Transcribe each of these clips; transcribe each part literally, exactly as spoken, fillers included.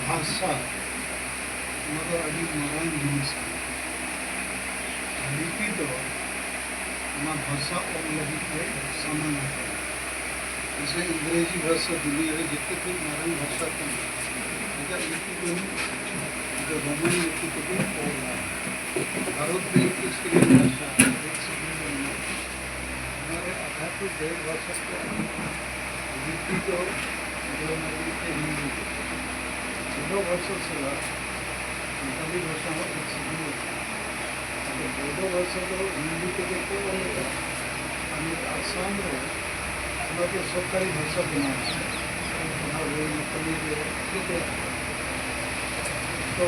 ᱵᱷᱟᱥᱟ, ᱚᱱᱟ ᱫᱚ ᱟᱹᱰᱤ ᱢᱟᱨᱟᱝ ᱡᱤᱱᱤᱥ ᱠᱟᱱᱟ᱾ ᱞᱤᱯᱤ ᱫᱚ ᱚᱱᱟ ᱵᱷᱟᱥᱟ ᱚᱞ ᱞᱟᱹᱜᱤᱫ ᱛᱮ ᱥᱟᱢᱟᱱ ᱟᱠᱟᱱᱟ᱾ ᱡᱮᱭᱥᱮ ᱤᱝᱨᱮᱡᱤ ᱵᱷᱟᱥᱟ ᱫᱩᱱᱤᱭᱟᱹ ᱨᱮ ᱡᱚᱛᱚ ᱠᱷᱚᱱ ᱢᱟᱨᱟᱝ ᱵᱷᱟᱥᱟ ᱠᱟᱱᱟ, ᱮᱴᱟᱜ ᱞᱤᱯᱤ ᱵᱟᱹᱱᱩᱜᱼᱟ, ᱟᱫᱚ ᱨᱳᱢᱟᱱ ᱞᱤᱯᱤ ᱛᱮᱠᱚ ᱚᱞᱟ᱾ ᱵᱷᱟᱨᱚᱛ ᱨᱮ ᱮᱠᱩᱥ ᱠᱷᱚᱱ ᱵᱷᱟᱥᱟ, ᱮᱠ ᱥᱮ ᱫᱩᱭ ᱢᱮᱱᱟᱜᱼᱟ᱾ ᱚᱱᱟ ᱨᱮ ᱟᱫᱷᱟ ᱠᱚ ᱜᱮᱞ ᱵᱷᱟᱥᱟ ᱛᱮ ᱞᱤᱯᱤ ᱫᱚ ᱫᱮᱵᱽᱱᱟᱜᱚᱨᱤ ᱛᱮ ᱦᱤᱱᱫᱤ᱾ ᱵᱚᱰᱚ ᱵᱷᱟᱥᱟ ᱥᱟᱞᱟᱜ ᱥᱟᱱᱛᱟᱲᱤ ᱵᱷᱟᱥᱟ ᱦᱚᱸ ᱮᱠ ᱥᱮ ᱫᱩᱭ ᱟᱠᱟᱱᱟ᱾ ᱟᱫᱚ ᱵᱚᱰᱚ ᱵᱷᱟᱥᱟ ᱫᱚ ᱦᱤᱱᱫᱤ ᱛᱮᱜᱮ ᱠᱚ ᱚᱞ ᱮᱫᱟ᱾ ᱟᱨ ᱱᱤᱛ ᱟᱥᱟᱢ ᱨᱮ ᱚᱱᱟ ᱫᱚ ᱥᱚᱨᱠᱟᱨᱤ ᱵᱷᱟᱥᱟ ᱵᱮᱱᱟᱣ ᱮᱱᱟ᱾ ᱚᱞ ᱯᱟᱲᱦᱟᱣ ᱦᱩᱭ ᱱᱟᱯᱟᱭ ᱜᱮ ᱴᱷᱤᱠ ᱜᱮᱭᱟ᱾ ᱛᱚ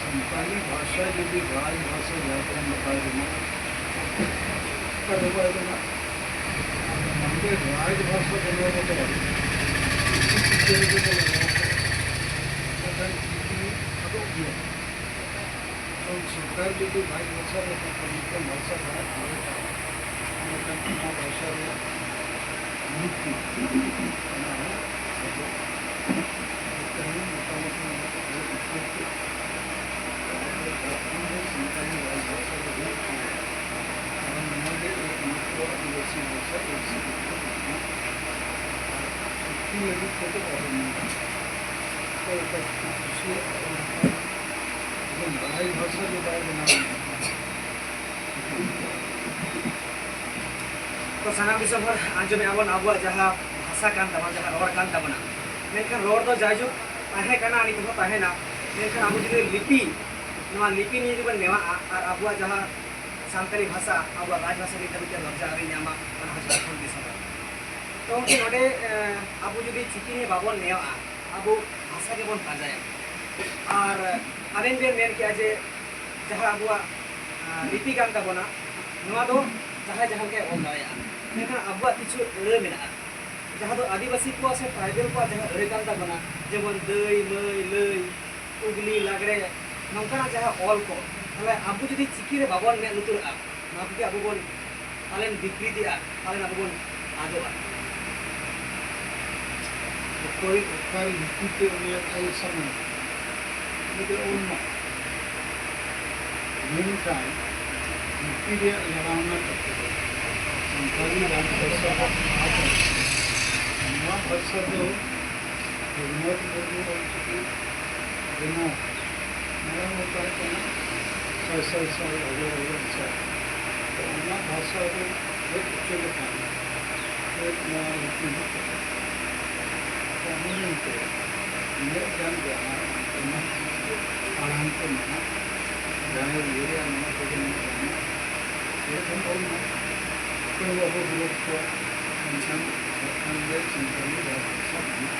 ᱥᱟᱱᱛᱟᱲᱤ ᱵᱷᱟᱥᱟ ᱡᱩᱫᱤ ᱨᱟᱡᱽ ᱵᱷᱟᱥᱟ ᱡᱷᱟᱲᱠᱷᱚᱸᱰ ᱨᱮ ᱵᱟᱭ ᱵᱮᱱᱟᱜᱼᱟ, ᱚᱠᱟ ᱨᱮ ᱵᱟᱭ ᱵᱮᱱᱟᱜᱼᱟ? ᱟᱫᱚ ᱱᱚᱰᱮ ᱨᱟᱡᱽ ᱵᱷᱟᱥᱟ ᱵᱮᱱᱟᱣ ᱵᱚᱫᱚᱞ ᱪᱤᱠᱤ ᱪᱤᱠᱟᱹ ᱨᱮᱜᱮ ᱵᱚᱱ ᱞᱟᱜᱟᱣ ᱠᱚᱣᱟ, ᱮᱱᱠᱷᱟᱱ ᱪᱤᱠᱤ ᱟᱫᱚᱜ ᱜᱮᱭᱟ᱾ ᱠᱟᱨᱚᱱ ᱥᱚᱨᱠᱟᱨ ᱡᱩᱫᱤ ᱨᱟᱡᱽ ᱵᱷᱟᱥᱟ ᱨᱮ ᱢᱤᱫᱴᱟᱝ ᱵᱷᱟᱥᱟ ᱵᱟᱭ ᱴᱷᱟᱶ ᱮᱫᱟ, ᱮᱱᱠᱷᱟᱱ ᱚᱱᱟ ᱵᱷᱟᱥᱟ ᱨᱮᱭᱟᱜ ᱢᱩᱠᱛᱤ, ᱚᱱᱟ ᱦᱚᱸ ᱟᱫᱚᱜᱼᱟ᱾ ᱛᱮᱦᱮᱧ ᱢᱚᱴᱟᱢᱩᱴᱤ ᱱᱚᱣᱟ ᱠᱚ ᱟᱹᱰᱤ ᱩᱛᱟᱹᱨ ᱠᱚ ᱟᱵᱚ ᱡᱷᱟᱲᱠᱷᱚᱸᱰ ᱨᱮ ᱥᱟᱱᱛᱟᱲᱤ ᱨᱟᱡᱽ ᱵᱷᱟᱥᱟ ᱫᱚ ᱦᱩᱭᱩᱜ ᱠᱟᱱᱟ᱾ ᱠᱟᱨᱚᱱ ᱱᱚᱣᱟ ᱜᱮ ᱮᱠᱢᱟᱛᱨᱚ ᱟᱹᱫᱤᱵᱟᱹᱥᱤ ᱵᱷᱟᱥᱟ ᱚᱞ ᱪᱤᱠᱤ ᱠᱟᱱᱟ᱾ ᱟᱨ ᱪᱤᱠᱤ ᱞᱟᱹᱜᱤᱫ ᱛᱮᱫᱚ ᱵᱟᱵᱚᱱ ᱢᱮᱱᱟ᱾ ᱚᱠᱚᱭ ᱚᱠᱟ ᱪᱤᱠᱤ ᱠᱩᱥᱤᱭᱟᱜ ᱠᱟᱱᱟ, ᱮᱠᱫᱚᱢ ᱨᱟᱡᱽ ᱵᱷᱟᱥᱟ ᱜᱮ ᱵᱟᱭ ᱵᱮᱱᱟᱣ ᱞᱮᱱᱟ᱾ ᱛᱚ ᱥᱟᱱᱟᱢ ᱫᱤᱥᱚᱢ ᱦᱚᱲ ᱟᱸᱡᱚᱢᱮᱫᱼᱟ ᱵᱚᱱ ᱟᱵᱚᱣᱟᱜ ᱡᱟᱦᱟᱸ ᱵᱷᱟᱥᱟ ᱠᱟᱱ ᱛᱟᱵᱚᱱᱟ, ᱡᱟᱦᱟᱸ ᱨᱚᱲ ᱠᱟᱱ ᱛᱟᱵᱚᱱᱟ, ᱢᱮᱱᱠᱷᱟᱱ ᱨᱚᱲ ᱫᱚ ᱡᱟᱭᱡᱩᱜᱽ ᱛᱟᱦᱮᱸ ᱠᱟᱱᱟ, ᱱᱤᱛ ᱦᱚᱸ ᱛᱟᱦᱮᱱᱟ᱾ ᱢᱮᱱᱠᱷᱟᱱ ᱟᱵᱚ ᱡᱩᱫᱤ ᱞᱤᱯᱤ, ᱱᱚᱣᱟ ᱞᱤᱯᱤ ᱱᱤᱭᱮ ᱡᱩᱫᱤ ᱵᱚᱱ ᱱᱮᱣᱟᱜᱼᱟ ᱟᱨ ᱟᱵᱚᱣᱟᱜ ᱡᱟᱦᱟᱸ ᱥᱟᱱᱛᱟᱲᱤ ᱵᱷᱟᱥᱟ ᱟᱵᱚᱣᱟᱜ ᱨᱟᱡᱽ ᱵᱷᱟᱥᱟ ᱱᱤᱛ ᱫᱷᱟᱹᱵᱤᱡ ᱛᱮ ᱫᱚᱨᱡᱟ ᱟᱹᱣᱨᱤ ᱧᱟᱢᱟ, ᱚᱱᱟ ᱦᱚᱸ ᱡᱷᱟᱲᱠᱷᱚᱸᱰ ᱫᱤᱥᱚᱢ ᱨᱮ᱾ ᱛᱚ ᱜᱚᱢᱠᱮ, ᱱᱚᱰᱮ, ᱮᱸ, ᱟᱵᱚ ᱡᱩᱫᱤ ᱪᱤᱠᱤ ᱱᱤᱭᱮ ᱵᱟᱵᱚᱱ ᱱᱮᱣᱟᱜᱼᱟ, ᱟᱵᱚ ᱵᱷᱟᱥᱟ ᱜᱮᱵᱚᱱ ᱯᱟᱸᱡᱟᱭᱟ᱾ ᱟᱨ ᱟᱵᱮᱱ ᱵᱮᱱ ᱢᱮᱱ ᱠᱮᱜᱼᱟ ᱡᱮ ᱡᱟᱦᱟᱸ ᱟᱵᱚᱣᱟᱜ, ᱟᱸ, ᱞᱤᱯᱤ ᱠᱟᱱ ᱛᱟᱵᱚᱱᱟ, ᱱᱚᱣᱟ ᱫᱚ ᱡᱟᱦᱟᱸᱭ ᱡᱟᱦᱟᱸ ᱞᱮᱠᱟᱭ ᱚᱞ ᱫᱟᱲᱮᱭᱟᱜᱼᱟ, ᱢᱮᱱᱠᱷᱟᱱ ᱟᱵᱚᱣᱟᱜ ᱠᱤᱪᱷᱩ ᱟᱹᱲᱟᱹ ᱢᱮᱱᱟᱜᱼᱟ, ᱡᱟᱦᱟᱸ ᱫᱚ ᱟᱹᱫᱤᱵᱟᱹᱥᱤ ᱠᱚᱣᱟᱜ ᱥᱮ ᱴᱨᱟᱭᱵᱮᱞ ᱠᱚᱣᱟᱜ ᱡᱟᱦᱟᱸ ᱟᱹᱲᱟᱹ ᱠᱟᱱ ᱛᱟᱵᱚᱱᱟ, ᱡᱮᱢᱚᱱ ᱫᱟᱹᱭ, ᱢᱟᱹᱭ, ᱞᱟᱹᱭ, ᱩᱜᱽᱞᱤ, ᱞᱟᱜᱽᱲᱮ, ᱱᱚᱝᱠᱟᱱᱟᱜ ᱡᱟᱦᱟᱸ ᱚᱞ ᱠᱚ, ᱛᱟᱦᱚᱞᱮ ᱟᱵᱚ ᱡᱩᱫᱤ ᱪᱤᱠᱤ ᱨᱮ ᱵᱟᱵᱚᱱ ᱢᱮᱫ ᱞᱩᱛᱩᱨᱟᱜᱼᱟ, ᱱᱚᱣᱟ ᱠᱚᱜᱮ ᱟᱵᱚ ᱵᱚᱱ ᱯᱟᱞᱮᱱ ᱵᱤᱠᱨᱤᱛᱤᱜᱼᱟ, ᱯᱟᱞᱮᱱ ᱟᱵᱚ ᱵᱚᱱ ᱟᱫᱚᱜᱼᱟ᱾ ᱚᱠᱚᱭ ᱚᱠᱟ ᱞᱤᱯᱤ ᱛᱮ ᱩᱱᱤᱭᱟᱜ ᱚᱞ ᱥᱟᱱᱟᱭᱮ, ᱩᱱᱤ ᱫᱚ ᱚᱞ ᱢᱟ᱾ ᱢᱮᱱᱠᱷᱟᱱ ᱞᱤᱯᱤ ᱨᱮᱭᱟᱜ ᱞᱟᱲᱟᱣᱱᱟ ᱠᱟᱛᱮ ᱫᱚ ᱥᱟᱱᱛᱟᱲᱤ ᱨᱟᱡᱽ ᱵᱷᱟᱥᱟ ᱵᱚᱱ ᱵᱮᱱᱟᱣ ᱫᱟᱲᱮᱭᱟᱜᱼᱟ᱾ ᱱᱚᱣᱟ ᱵᱷᱟᱥᱟ ᱫᱚ ᱨᱚᱜᱷᱩᱱᱟᱛᱷ ᱢᱩᱨᱢᱩ ᱚᱞᱪᱤᱠᱤ ᱵᱮᱱᱟᱣ ᱢᱟᱲᱟᱝ ᱚᱠᱟ ᱠᱟᱱᱟ, ᱥᱟᱭ ᱥᱟᱭ ᱥᱟᱭ ᱦᱟᱡᱟᱨ ᱦᱟᱡᱟᱨ ᱥᱟᱭ᱾ ᱛᱚ ᱚᱱᱟ ᱵᱷᱟᱥᱟ ᱫᱚ ᱦᱮᱡ ᱦᱚᱪᱚ ᱞᱮᱠᱷᱟᱱ ᱪᱮᱫ ᱱᱚᱣᱟ ᱞᱤᱯᱤ ᱦᱚᱸ ᱠᱟᱱᱟ? ᱛᱚ ᱚᱱᱟ ᱢᱮᱱᱛᱮ ᱤᱱᱟᱹᱜ ᱜᱟᱱ ᱡᱟᱦᱟᱸ ᱚᱱᱠᱟᱱᱟᱜ ᱟᱲᱟᱝ ᱠᱚ ᱢᱮᱱᱟᱜ, ᱡᱟᱦᱟᱸᱭ ᱩᱭᱦᱟᱹᱨᱮᱜᱼᱟ ᱱᱚᱣᱟ ᱠᱚᱫᱚ ᱢᱤᱫ ᱜᱟᱱᱚᱜᱼᱟ, ᱪᱮᱫ ᱦᱚᱸ ᱚᱞ ᱢᱟ᱾ ᱚᱠᱚᱭ ᱵᱟᱵᱚ ᱵᱤᱨᱳᱫ ᱠᱚᱣᱟ, ᱢᱮᱱᱠᱷᱟᱱ ᱢᱤᱫᱴᱟᱝ ᱜᱮ ᱥᱟᱱᱛᱟᱲᱤ ᱨᱟᱡᱽ ᱵᱷᱟᱥᱟ ᱵᱟᱹᱱᱩᱜᱼᱟ᱾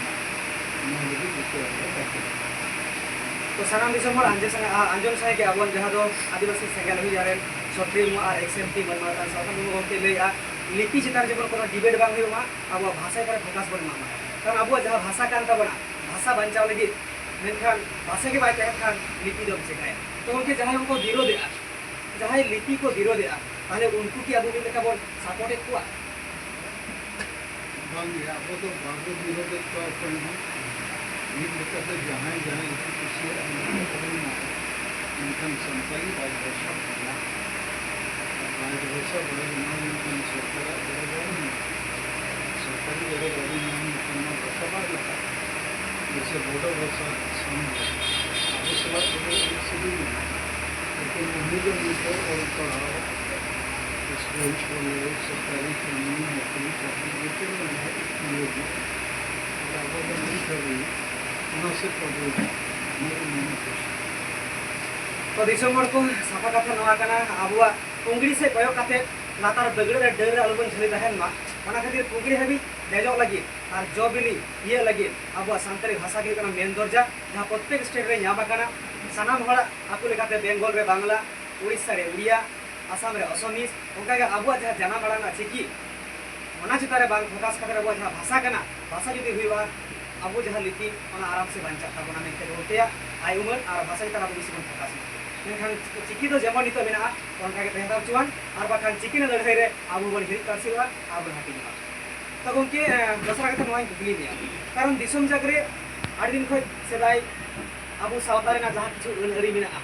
ᱱᱚᱣᱟ ᱞᱟᱹᱜᱤᱫ ᱡᱚᱛᱚ ᱦᱚᱲ ᱵᱟᱠᱚ ᱟᱨ ᱥᱟᱱᱟᱢ ᱫᱤᱥᱚᱢ ᱦᱚᱲ ᱟᱸᱡᱚᱢ ᱥᱟᱱᱟ-, ᱟ-, ᱟᱸᱡᱚᱢ ᱥᱟᱱᱟᱭ ᱜᱮ, ᱟᱵᱚ ᱡᱟᱦᱟᱸ ᱫᱚ ᱟᱹᱫᱤᱵᱟᱹᱥᱤ ᱥᱮᱸᱜᱮᱞ ᱚᱵᱷᱤᱡᱟᱱ ᱨᱮᱱ ᱥᱚᱠᱨᱤᱭ ᱢᱩ ᱟᱨ ᱮᱠᱥ ᱮᱢ ᱯᱤ ᱢᱟᱱ ᱢᱟᱨᱟᱝ ᱥᱟᱶᱛᱟ ᱢᱩᱨᱢᱩ ᱜᱚᱢᱠᱮ ᱞᱟᱹᱭᱮᱫᱼᱟ, ᱞᱤᱯᱤ ᱪᱮᱛᱟᱱ ᱡᱮᱢᱚᱱ ᱠᱳᱱᱳ ᱰᱤᱵᱮᱴ ᱵᱟᱝ ᱦᱩᱭᱩᱜ ᱢᱟ, ᱟᱵᱚᱣᱟᱜ ᱵᱷᱟᱥᱟ ᱪᱮᱛᱟᱱ ᱨᱮ ᱯᱷᱳᱠᱟᱥ ᱵᱚᱱ ᱮᱢᱟᱜ ᱢᱟ᱾ ᱠᱟᱨᱚᱱ ᱟᱵᱚᱣᱟᱜ ᱡᱟᱦᱟᱸ ᱵᱷᱟᱥᱟ ᱠᱟᱱ ᱛᱟᱵᱚᱱᱟ, ᱵᱷᱟᱥᱟ ᱵᱟᱧᱪᱟᱣ ᱞᱟᱹᱜᱤᱫ, ᱢᱮᱱᱠᱷᱟᱱ ᱵᱷᱟᱥᱟ ᱜᱮ ᱵᱟᱭ ᱛᱟᱦᱮᱱ ᱠᱷᱟᱱ ᱞᱤᱯᱤ ᱫᱚᱢ ᱪᱤᱠᱟᱹᱭᱟ? ᱛᱚ ᱜᱚᱢᱠᱮ, ᱡᱟᱦᱟᱸᱭ ᱩᱱᱠᱩ ᱵᱤᱨᱳᱫᱮᱜᱼᱟ, ᱡᱟᱦᱟᱸᱭ ᱞᱤᱯᱤ ᱠᱚ ᱵᱤᱨᱳᱫᱮᱜᱼᱟ, ᱛᱟᱦᱚᱞᱮ ᱩᱱᱠᱩ ᱠᱤ ᱟᱵᱚ ᱢᱤᱫ ᱞᱮᱠᱟ ᱵᱚᱱ ᱥᱟᱯᱳᱨᱴ ᱮᱫ ᱠᱚᱣᱟ? ᱵᱟᱝᱜᱮ, ᱟᱵᱚ ᱫᱚ ᱵᱟᱵᱚ ᱵᱤᱨᱳᱫᱮᱫ ᱠᱚᱣᱟ ᱚᱠᱚᱭ ᱦᱚᱸ᱾ ᱢᱤᱫ ᱞᱮᱠᱟᱛᱮ ᱡᱟᱦᱟᱸᱭ ᱡᱟᱦᱟᱸᱭ ᱜᱮᱠᱚ ᱠᱩᱥᱤᱭᱟᱜᱼᱟ, ᱚᱱᱟ ᱠᱚ ᱚᱞ ᱢᱟ᱾ ᱢᱮᱱᱠᱷᱟᱱ ᱥᱟᱱᱛᱟᱲᱤ ᱨᱟᱡᱽ ᱵᱷᱟᱥᱟ ᱵᱮᱱᱟᱣ, ᱨᱟᱡᱽ ᱵᱷᱟᱥᱟ ᱵᱟᱭ ᱵᱮᱱᱟᱣ ᱞᱮᱱᱠᱷᱟᱱ ᱥᱚᱨᱠᱟᱨᱟᱜ ᱜᱚᱲᱚ ᱵᱟᱵᱚᱱ ᱧᱟᱢᱟ᱾ ᱥᱚᱨᱠᱟᱨᱤ ᱜᱚᱲᱚ ᱵᱟᱵᱚᱱ ᱧᱟᱢ ᱞᱮᱠᱷᱟᱱ ᱱᱚᱣᱟ ᱵᱷᱟᱥᱟ ᱵᱟᱭ ᱞᱟᱦᱟᱜᱼᱟ᱾ ᱡᱮᱭᱥᱮ ᱵᱳᱰᱳ ᱵᱷᱟᱥᱟ ᱥᱟᱢᱱᱮ ᱟᱵᱚ ᱥᱟᱞᱟᱜ ᱛᱮᱫᱚ ᱮᱱᱮᱡ ᱥᱮᱨᱮᱧ ᱢᱮᱱᱟᱜᱼᱟ, ᱞᱮᱠᱤᱱ ᱩᱱᱤ ᱫᱚ ᱱᱤᱛᱚᱜ ᱚᱞ ᱯᱟᱲᱦᱟᱣ, ᱥᱠᱩᱞ, ᱠᱚᱞᱮᱡᱽ, ᱥᱚᱨᱠᱟᱨᱤ ᱠᱟᱹᱢᱤ, ᱱᱚᱠᱨᱤ, ᱪᱟᱹᱠᱨᱤ, ᱡᱚᱛᱚ ᱨᱮᱱᱟᱜ ᱤᱭᱟᱹ ᱜᱮ᱾ ᱟᱨ ᱟᱵᱚ ᱫᱚ ᱱᱤᱛ ᱫᱷᱟᱹᱵᱤᱡ ᱚᱱᱟ ᱥᱮᱫ ᱵᱟᱵᱚ ᱤᱫᱤ ᱠᱟᱱᱟ᱾ ᱚᱱᱟ ᱫᱚ ᱢᱮᱱ ᱩᱪᱤᱛ᱾ ᱛᱚ ᱫᱤᱥᱚᱢ ᱦᱚᱲ ᱠᱚ, ᱥᱟᱯᱷᱟ ᱠᱟᱛᱷᱟ ᱱᱚᱣᱟ ᱠᱟᱱᱟ, ᱟᱵᱚᱣᱟᱜ ᱯᱩᱸᱜᱲᱤ ᱥᱮᱫ ᱠᱚᱭᱚᱜ ᱠᱟᱛᱮ ᱞᱟᱛᱟᱨ ᱵᱟᱹᱜᱲᱟᱹ ᱨᱮ ᱰᱟᱹᱨ ᱨᱮ ᱟᱞᱚᱵᱚᱱ ᱡᱷᱟᱹᱞᱤ ᱛᱟᱦᱮᱱ ᱢᱟ᱾ ᱚᱱᱟ ᱠᱷᱟᱹᱛᱤᱨ ᱯᱩᱸᱜᱲᱤ ᱦᱟᱹᱵᱤᱡ ᱫᱮᱡᱚᱜ ᱞᱟᱹᱜᱤᱫ ᱟᱨ ᱡᱚ ᱵᱤᱞᱤ ᱤᱭᱟᱹ ᱞᱟᱹᱜᱤᱫ ᱟᱵᱚᱣᱟᱜ ᱥᱟᱱᱛᱟᱲᱤ ᱵᱷᱟᱥᱟ ᱜᱮ ᱦᱩᱭᱩᱜ ᱠᱟᱱᱟ ᱢᱮᱱ ᱫᱚᱨᱡᱟ, ᱡᱟᱦᱟᱸ ᱯᱨᱚᱛᱛᱮᱠ ᱥᱴᱮᱴ ᱨᱮ ᱧᱟᱢ ᱟᱠᱟᱱᱟ᱾ ᱥᱟᱱᱟᱢ ᱦᱚᱲᱟᱜ ᱟᱠᱚ ᱞᱮᱠᱟᱛᱮ ᱵᱮᱝᱜᱚᱞ ᱨᱮ ᱵᱟᱝᱞᱟ, ᱩᱲᱤᱥᱥᱟ ᱨᱮ ᱩᱲᱤᱭᱟ, ᱟᱥᱟᱢ ᱨᱮ ᱟᱥᱟᱢᱤᱡ, ᱚᱱᱠᱟᱜᱮ ᱟᱵᱚᱣᱟᱜ ᱡᱟᱦᱟᱸ ᱡᱟᱱᱟᱢ ᱟᱲᱟᱝ ᱨᱮᱱᱟᱜ ᱪᱤᱠᱤ, ᱚᱱᱟ ᱪᱮᱛᱟᱱ ᱨᱮ ᱵᱟᱝ ᱯᱷᱳᱠᱟᱥ ᱠᱟᱛᱮ ᱟᱵᱚᱣᱟᱜ ᱡᱟᱦᱟᱸ ᱵᱷᱟᱥᱟ ᱠᱟᱱᱟ, ᱵᱷᱟᱥᱟ ᱡᱩᱫᱤ ᱦᱩᱭᱩᱜᱼᱟ, ᱟᱵᱚ ᱡᱟᱦᱟᱸ ᱞᱤᱯᱤ, ᱚᱱᱟ ᱟᱨᱟᱢ ᱥᱮ ᱵᱟᱧᱪᱟᱜ ᱛᱟᱵᱚᱱᱟ ᱢᱮᱱᱛᱮ ᱜᱚᱢᱠᱮᱭᱟᱜ ᱟᱭ ᱩᱢᱟᱹᱱ ᱟᱨ ᱵᱷᱟᱥᱟ ᱪᱮᱛᱟᱱ ᱟᱵᱚ ᱵᱮᱥᱤ ᱵᱚᱱ ᱯᱷᱳᱠᱟᱥ ᱢᱟ᱾ ᱢᱮᱱᱠᱷᱟᱱ ᱪᱤᱠᱤ ᱫᱚ ᱡᱮᱢᱚᱱ ᱱᱤᱛᱚᱜ ᱢᱮᱱᱟᱜᱼᱟ, ᱚᱱᱠᱟ ᱜᱮ ᱛᱟᱦᱮᱸ ᱦᱟᱛᱟᱲ ᱦᱚᱪᱚᱣᱟᱱ, ᱟᱨ ᱵᱟᱠᱷᱟᱱ ᱪᱤᱠᱤ ᱨᱮᱱᱟᱜ ᱞᱟᱹᱲᱦᱟᱹᱭ ᱨᱮ ᱟᱵᱚ ᱵᱚᱱ ᱦᱤᱨᱤᱡ ᱯᱟᱹᱥᱤᱨᱚᱜᱼᱟ ᱟᱨ ᱵᱚᱱ ᱦᱟᱹᱴᱤᱧᱚᱜᱼᱟ᱾ ᱛᱚ ᱜᱚᱢᱠᱮ, ᱮᱸ, ᱫᱚᱥᱨᱟ ᱠᱟᱛᱷᱟ ᱱᱚᱣᱟᱧ ᱠᱩᱠᱞᱤ ᱢᱮᱭᱟ, ᱠᱟᱨᱚᱱ ᱫᱤᱥᱚᱢ ᱡᱟᱠ ᱨᱮ ᱟᱹᱰᱤ ᱫᱤᱱ ᱠᱷᱚᱱ ᱥᱮᱫᱟᱭ ᱟᱵᱚ ᱥᱟᱶᱛᱟ ᱨᱮᱱᱟᱜ ᱡᱟᱦᱟᱸ ᱠᱤᱪᱷᱩ ᱟᱹᱱ ᱟᱹᱨᱤ ᱢᱮᱱᱟᱜᱼᱟ,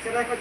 ᱥᱮᱫᱟᱭ ᱠᱷᱚᱱ